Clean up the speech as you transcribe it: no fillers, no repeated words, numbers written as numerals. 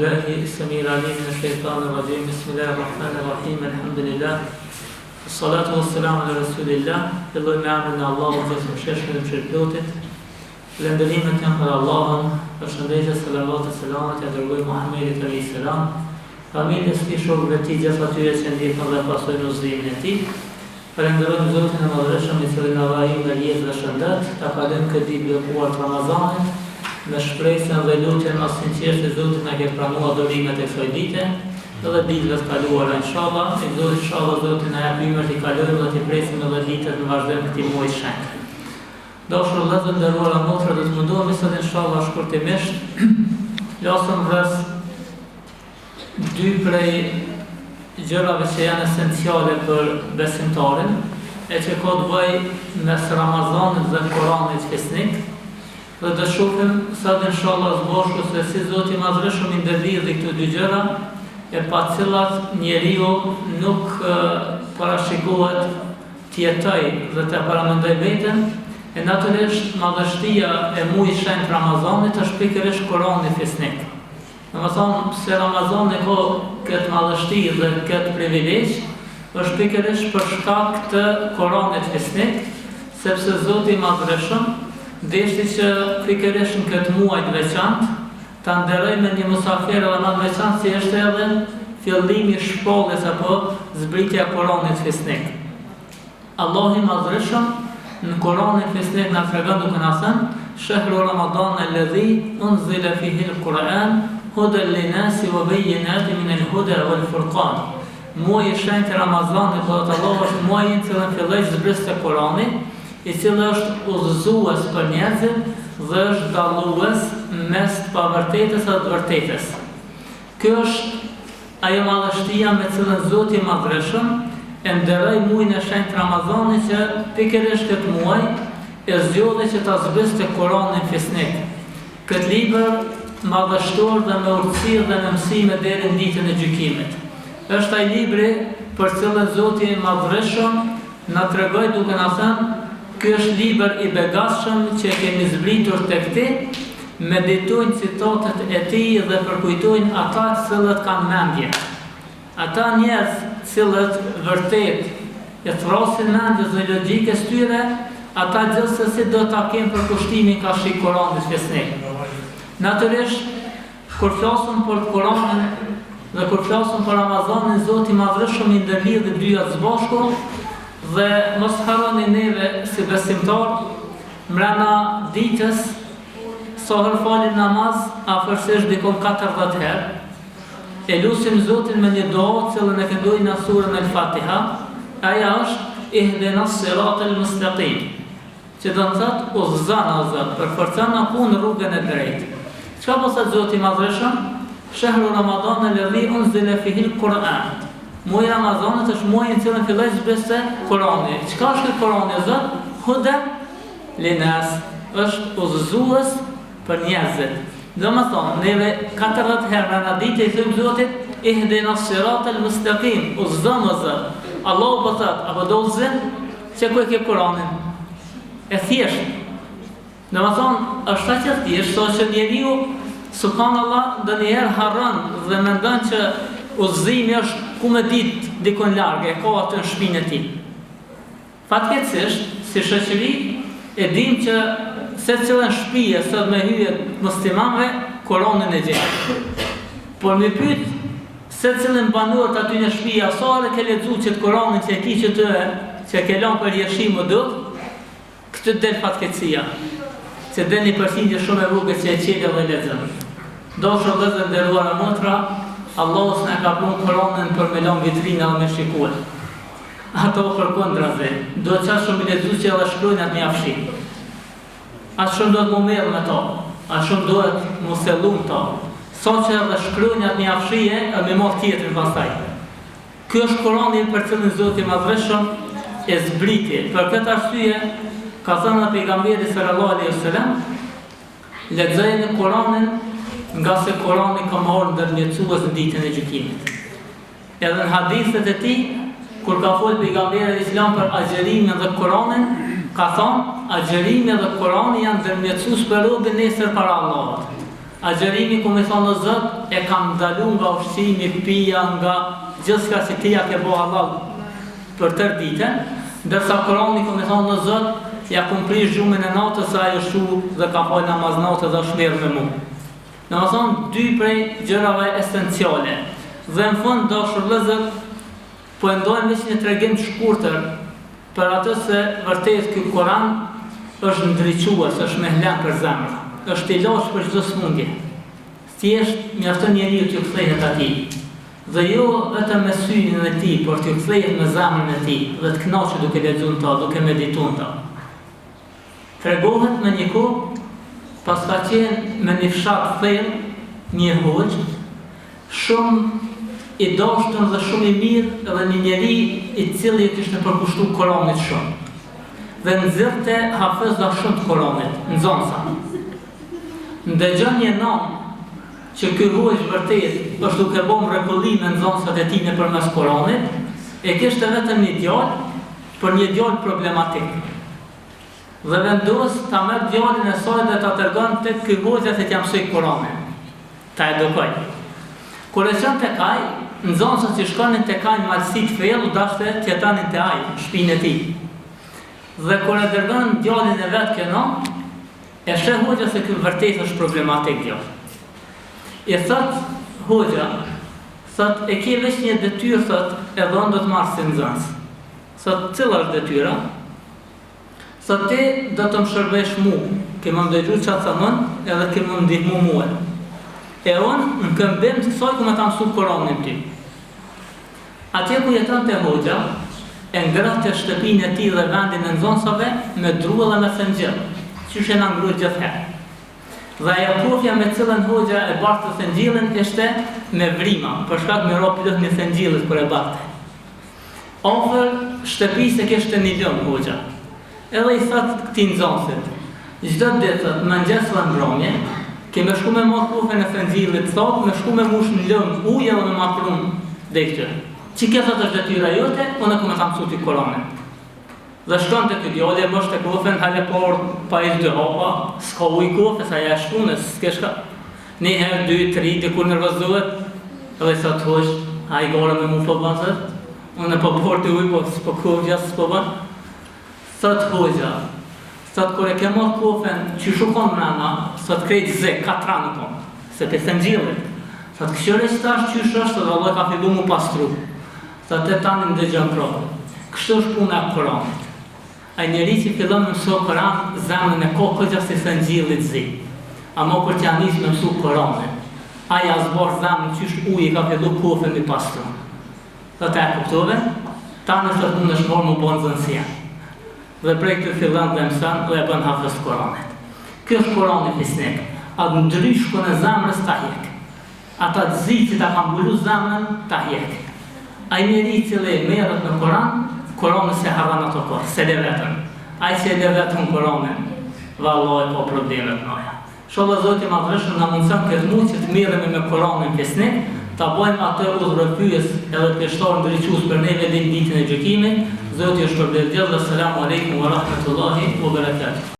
بالله السميع العليم من الشيطان الرجيم بسم الله الرحمن الرحيم الحمد لله الصلاة والسلام على رسول الله Filloj me emrin e Allahut të Gjithëmëshirshmit dhe Mëshirëplotit Falënderimet janë për Allahun Përshëndetjet, salavatet, selamet ia dërgoj Muhammedit alejhi selam Familjes tij, shokëve të tij, gjithë atyre që ndjekin dhe pasojnë udhëzimin e tij. Falënderojmë Zotin e Madhërishëm i cili na dha ymër, jetë dhe shëndet, ta kalojmë këtë ditë të bekuar të Ramazanit, me shpresën dhe lutjen më të sinqertë se Zoti na ketë pranuar adhurimet e kësaj dite dhe ditëve të kaluara inshallah, e Zoti inshallah Zoti na jap ymër t'i kalojmë dhe t'i presim edhe ditët në vazhdim këtij muaji të shenjtë. Dashur vëllezër, nderuara motra, do të mundohemi sot inshallah shkurtimisht flasim rreth dy prej gjërave që janë esenciale për besimtarin, e që ka të bëjë mes Ramazanit dhe Kuranit fisnik, dhe do shohim sot inshallah së bashku se si Zoti i Madhërishëm i ndërlidhi këto dy gjëra, e pa të cilat njeriu nuk parashikohet të jetojë dhe të paramendojë veten, e natyrisht madhështia e muajit shenjtë Ramazanit është pikërisht Kurani fisnik. Domethënë, pse Ramazani ka këtë madhështi dhe këtë privilegj, është pikërisht për shkak të Kuranit fisnik, sepse Zoti i Madhërishëm deshti që pikërisht në këtë muaj të veçantë ta nderojë me një musafir edhe më të veçantë si është edhe fillimi i shpalljes apo zbritja e Kuranit fisnik. Allahu i Madhërishëm në Kuranin Fisnik na tregon duke na thënë, Shehru Ramadan alladhi unzila fihi al-Quran hudan lin-nasi wa bayyinatin min al-huda wal-furqan. Muaji i shenjtë i Ramazanit, po thotë Allahu, është muaji në cilin filloi të zbriste Kurani, i cili është udhëzues për njerëzit dhe është dallues mes të pavërtetës dhe të vërtetës. Kjo është ajo madhështia me të cilën Zoti i Madhërishëm e nderoi muajin e shenjtë të Ramazanit që pikërisht këtë muaj e zgjodhi që ta zbriste Kuranin fisnik, këtë libër madhështor dhe me urtësi dhe me mësime deri në ditën e gjykimit. Është ai libri për të cilën Zoti i Madhërishëm na tregoi duke na thënë, Ky është libër i begatshëm që e kemi zbritur tek ti, meditojnë citatet e tij dhe përkujtojnë ata të cilët kanë mendje. Ata njerëz të cilët vërtet i thërrasin mendjes dhe logjikës tyre, ata gjithsesi do ta kenë përkushtimin karshi Kuranit fisnik. Natyrisht, kur flasim për Kuranin dhe kur flasim për Ramazanin, Zoti i Madhërishëm i ndërlidhi dyja së bashku dhe mos harroni neve si besimtarë mrena ditës Sa herë falim namaz, afërsisht dikun 40 herë, e lusim Zotin me një dua të cilën e këndojmë në surën El Fatiha, ajo është Ihdina sirat el mustaqim, që do të thotë udhëzona o Zot, përforcona ku në rrugën e drejtë. Çka po thotë Zoti i Madhërishëm? Shehru Ramadan alladhi unzila fihi al-Quran. Muaji i Ramazanit është muaji në cilin filloi zbriste Kurani. Çka është ky Kurani o Zot? Hudan Linas është udhëzues për njerëzit. Domethënë, neve 40 herë mrena dite i thojmë Zotit, ihdina sirat el mustaqim, udhëzona o Zot. Allahu po thotë, a po do udhëzim? Qe ku e ke Kuranin? E thjeshtë. Domethënë, është aq e thjeshtë, sa që njeriu, subhanallah, ndonjëherë harron dhe mendon që udhëzimi është ku me ditë dikun larg, e ka atë në shpinë e tij. Fatkeqësisht, si shoqëri, e dimë që secilën shpije sot me hy të muslimanëve, Kuranin e gjen. Por me pyet secilin banor të atyne shpija, sa herë ke lexu qët Kuranin që e ki që të që e ke lënë për jeshi më duhet, Këtu del fatkeqësia, se del një përqindje shumë e vogël që e çel dhe lexon. Dashur vëllezër nderuara motra, Allahu s'na e ka pru Kuranin për me lënë vitrina dhe me shikue. Ato përkundrazi, duhet qaq shumë me lexu që edhe shkronjat me ja fshi. Aq shumë duhet mu merr me to, aq shumë duhet mu thellu në to, sa që edhe shkronjat me ja fshi e me marr tjetrin pastaj. Ky është Kurani për të cilin Zoti i Madhërishëm e zbriti. Për këtë arsye ka thënë edhe pejgamberi sallallahu alaihi wasallam, lexojeni Kuranin, ngase Kurani ka me ardhë ndërmjetësues në ditën e gjykimit. Edhe në hadithet e tij, kur ka folë pejgamberi alaihi selam për agjërimin dhe Kuranin, ka thënë, agjërimi dhe Kurani janë ndërmjetësues për robin nesër para Allahut. Agjërimi ku me thonë o Zot, e kam ndalu nga ushqimi, pija, nga gjithçka që ti ja ke bo hallall për tërë ditën, ndërsa Kurani ku me thonë o Zot, ja kum prish gjumin e natës se ai është çu dhe ka fal namaz natë dhe është marrë me mu. Domethënë dy prej gjërave esenciale. Dhe në fund dashur vëllezër, po e ndajmë veç një tregim të shkurtër për atë se vërtet ky Kur'an është ndriçues, është mehlem për zemra, është ilaç për çdo sëmundje. Thjesht mjafton njeriu t'ju kthehet atij. Dhe jo vetëm me synin e tij, por t'ju kthehet me zemrën e tij dhe të kënaqet duke lexuar në ta, duke medituar në ta. Tregohet me një kohë paska qenë me një fshat thellë një hoxhë shumë i dashtun dhe shumë i mirë dhe një njeri i cili ju kishte përkushtu Kuranit shumë dhe nxirrte hafëza shumë të Kuranit, nxënësa. Ndëgjon një nanë që ky hoxhë vërtet është duke bo mrekulli me nxënësat e tij nëpërmes Kuranit, e kishte vetëm një djalë, por një djalë problematik. Dhe vendos ta merr djalin e saj dhe ta dërgon tek ky hoxha që t'ia mësoj Kuranin, ta edukoj. Kur e çon tek ai, nxënësat që shkonin tek ai në malësi të thellë u dashte të jetonin te ai, në shpinë e tij. Dhe kur e dërgon djalin e vet kjo nënë, e sheh hoxha se ky vërtet është problematik djalë. I thot hoxha, thot e ke veç një detyrë thot, edhe unë do të marr si nxënës. Thot cila është detyra? Thot ti do të më shërbesh mu, ke me më dëgju ça të them unë, edhe ke me më ndihmu mue. E unë, në këmbim të kësaj, ku me ta mësu Kuranin ty. Atje ku jetonte hoxha, e ngrohte shtëpinë e tij dhe vendin e nxënësave me dru dhe me thëngjill, qysh e na ngroh gjithherë. Dhe ajo kofja me cilën hoxha e bartte thëngjillin ishte me vrima, për shkak me ra pluhni thëngjillit kur e bartte. Afër shtëpisë e kishte një lum hoxha. Edhe i thotë këtij nxënësit, Çdo ditë, thotë, mëngjes dhe mbrëmje, ke me shku me marrë kofen e thëngjillit, thotë, me shku me mush në lum ujë edhe me ma pru deri këty. Qikjo thotë është detyra jote, unë ku me ta mësu ty Kuranin. Dhe shkonte ky djali e mbushte kofen, hale por pa hiç dy hapa, s'ka ujë kofe, sa ja e shpune, s'ke shka. Një herë, dy, tri, dikur nervozohet, edhe i thot hoxhë, a hajgare me mu po bën, thot, unë po barti ujë, po s'po kofja, s'po bën. Thot hoxha, thot kur e ke marrë kofen, qysh u kon mrena, thot krejt zi, katran u kon, se prej thëngjillit. Thot kqyre qitash qysh është dhe vallahi ka fillu mu pastru. Thotë e tani ndëgjon pra. Kështu është puna e Kuranit. Ai njeri që fillon me mësu Kuran, zemrën e ka kogja si thëngjilli të zi. Ama kur t'ja nis me mësu Kuranin, ai ja zbardh zemrën qysh uji ka fillu kofen mi pastru. Thotë a e kuptove? Tani thotë mundesh marrë mu bo nxënësi jem. Dhe prej këtu fillon dhe mëson dhe e bën hafëz të Kuranit. Ky është Kurani fisnik. Atë ndryshkun e zemrës ta hjek. Ata të zi që ta ka mbulu zemrën ta hjek. Ai njeri i cili merret me Kuran, Kuranin s'e harron ato kurrë, s'e le vetëm. Ai që e le vetëm Kuranin, vallahi ka probleme të mëdha. Inshallah Zoti i Madhërishëm na mundëson këtë muaj që të merremi me Kuranin fisnik, ta bëjmë atë udhërrëfyes edhe pishtar ndriçues për neve deri në ditën e gjykimit. Zoti ju shpërbleftë gjithëve. Selamu alejkum wa rahmetullahi wa barakatuh.